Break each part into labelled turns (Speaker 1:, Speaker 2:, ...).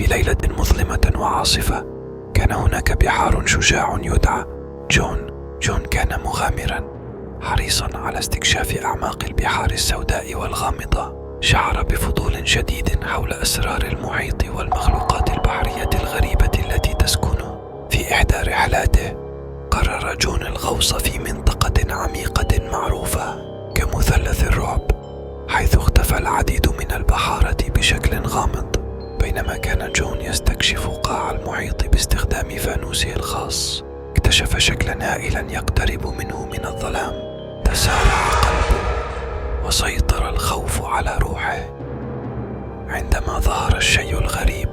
Speaker 1: في ليلة مظلمة وعاصفة كان هناك بحار شجاع يدعى جون. جون كان مغامرا حريصا على استكشاف أعماق البحار السوداء والغامضة. شعر بفضول شديد حول أسرار المحيط والمخلوقات البحرية الغريبة التي تسكنه. في إحدى رحلاته قرر جون الغوص في منطقة عميقة معروفة كمثلث الرعب، حيث اختفى العديد من البحارة بشكل غامض. بينما كان جون يستكشف قاع المحيط باستخدام فانوسه الخاص، اكتشف شكلا هائلا يقترب منه من الظلام. تسارع قلبه وسيطر الخوف على روحه. عندما ظهر الشيء الغريب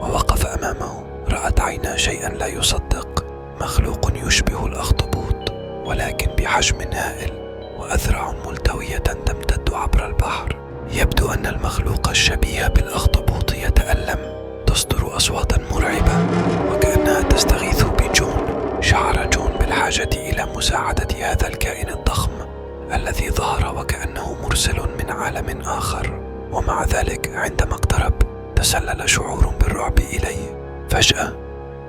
Speaker 1: ووقف أمامه، رأت عينا شيئا لا يصدق، مخلوق يشبه الأخطبوط ولكن بحجم هائل وأذرع ملتوية تمتد عبر البحر. يبدو أن المخلوق الشبيه بالأخطبوط يتألم، تصدر أصواتا مرعبة وكأنها تستغيث بجون. شعر جون بالحاجة إلى مساعدة هذا الكائن الضخم الذي ظهر وكأنه مرسل من عالم آخر. ومع ذلك عندما اقترب تسلل شعور بالرعب إليه. فجأة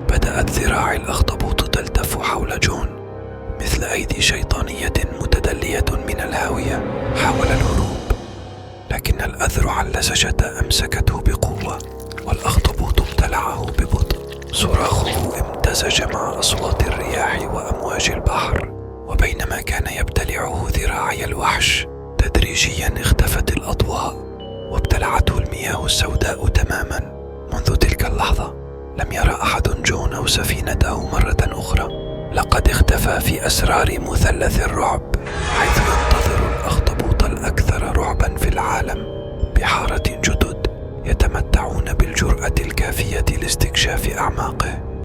Speaker 1: بدأت ذراع الأخطبوط تلتف حول جون مثل أيدي شيطانية متدلية من الهاوية. حاول الهروب لكن الأذرع اللزجة أمسكته بقوة، والأخطبوط ابتلعه ببطء. صراخه امتزج مع أصوات الرياح وأمواج البحر، وبينما كان يبتلعه ذراعي الوحش تدريجيا اختفت الأضواء وابتلعته المياه السوداء تماما. منذ تلك اللحظة لم يرى أحد جون أو سفينته مرة أخرى. لقد اختفى في أسرار مثلث الرعب، حيث ينتظر الأخطبوط الأكثر رعبا في العالم بحارة جدد يتمتعون بالجرأة الكافية لاستكشاف أعماقه.